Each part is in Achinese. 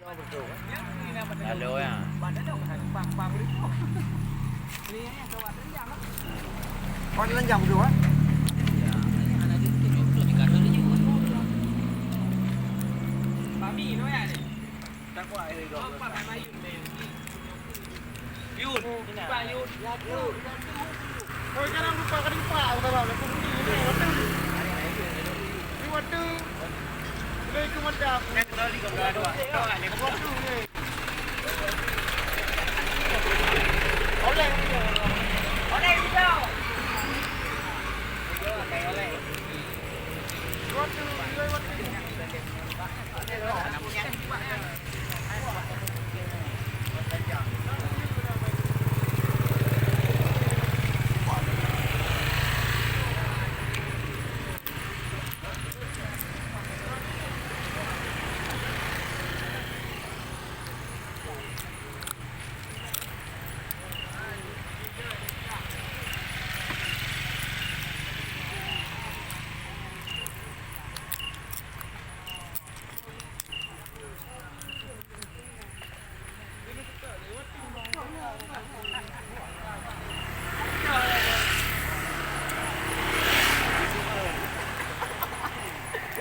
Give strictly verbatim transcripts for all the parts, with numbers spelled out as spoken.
Lalu ya. Oh, dia lanjang betul, ah? Yun, Pak Yun. Oi, jangan lupa, jangan lupa. Aku tak tahu, aku bunyi ni, waduh. Ni waduh. Boleh ikut macam. Waduh, ni. Oleh. Oleh, hijau. Oleh. Waduh, waduh.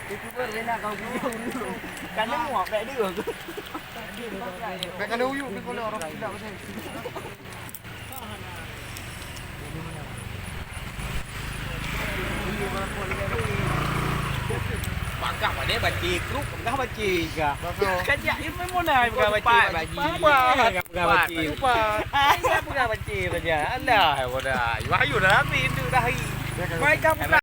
Youtuber bina kau video dulu. Kan dia muak kat dia. Kat kena uyuk ni kalau orang silap macam ni. Pakak pada baca grup, pegang baca. Kajak ilmu mona pegang baca. Lupa. Pegang baca. Lupa. Ai, dia pegang baca saja. Alah, bodoh. Wahyu dah habis tu dah hari. Mai kamu